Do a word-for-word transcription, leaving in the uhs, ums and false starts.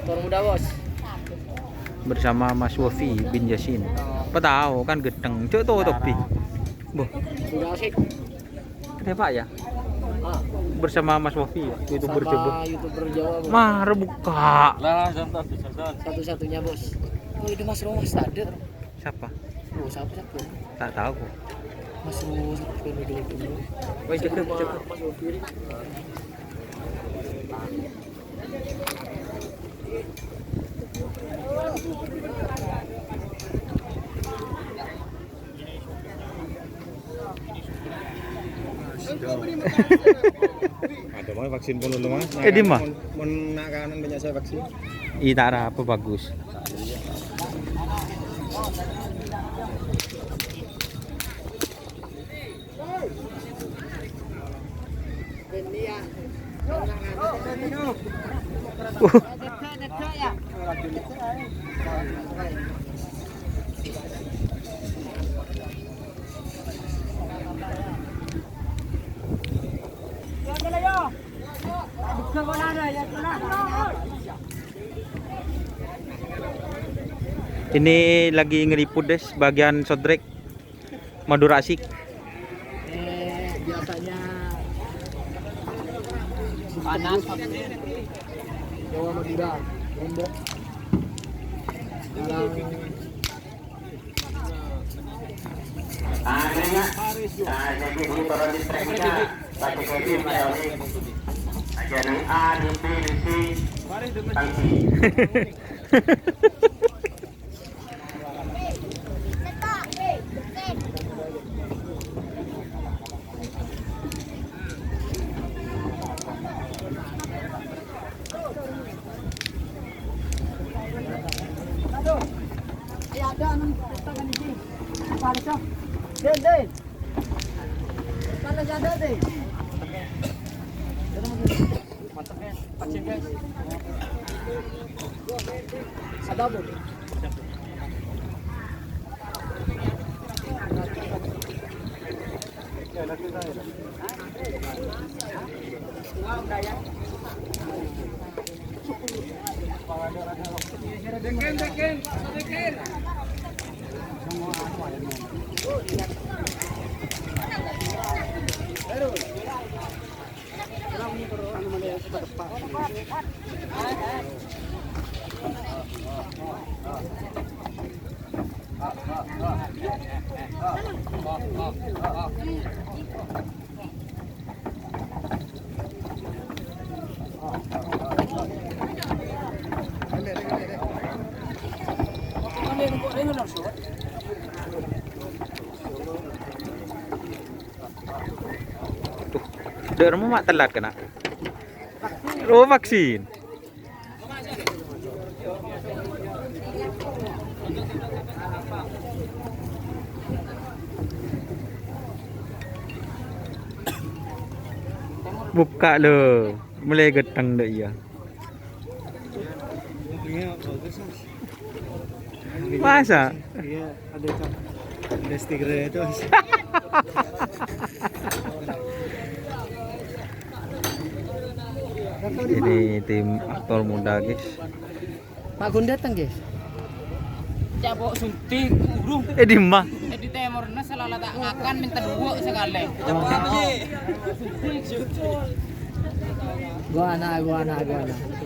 Aktor muda, Bos. Bersama Mas Wofi bin Yasin. Apa tahu kan gedeng. Cuk tuh topi. Boh. Sudah asik. Kenapa ya? Ah. Bersama Mas Wofi ya, YouTuber Sama Jawa. YouTuber Jawa, Bos. Mah, buka. Lah, santai, santai. Satu-satunya, Bos. Oh, itu Mas Romas tadi. Siapa? Oh, siapa, siapa? Tak tahu. Mas Romas, siapa itu? Wes, cukup, cukup. Ada mau vaksin pun dulu, Mas. Eh, di mana? Mon, mon nak kanan banyak saya vaksin. Ih, tak ada apa bagus. Ini lagi ngeliput, des, bagian Sodrek. Madura Asik. Eh, biasanya panas, Jawa Madura, Lombok. Dalam Akhirnya, nah, jadi di turun di trek kita, Pak Jokowi, Pak Jokowi. Aja nih, A, di B, di C, tangki. Tuh, dek rumah mak telat kena. Oh, vaksin. Buka lo, mulai geteng dek iya. Iya, bagus, Mas. Masa? Iya, ada cap. Ada stikernya itu, Mas. Ini tim aktor muda, guys. Pak Gun dateng, guys. Cak, pok suntik, urung. Eh, di mana? Eh, di Timor, nah, selalu tak ngakan, minta dua sekali. Gua anak, gua anak, gua anak.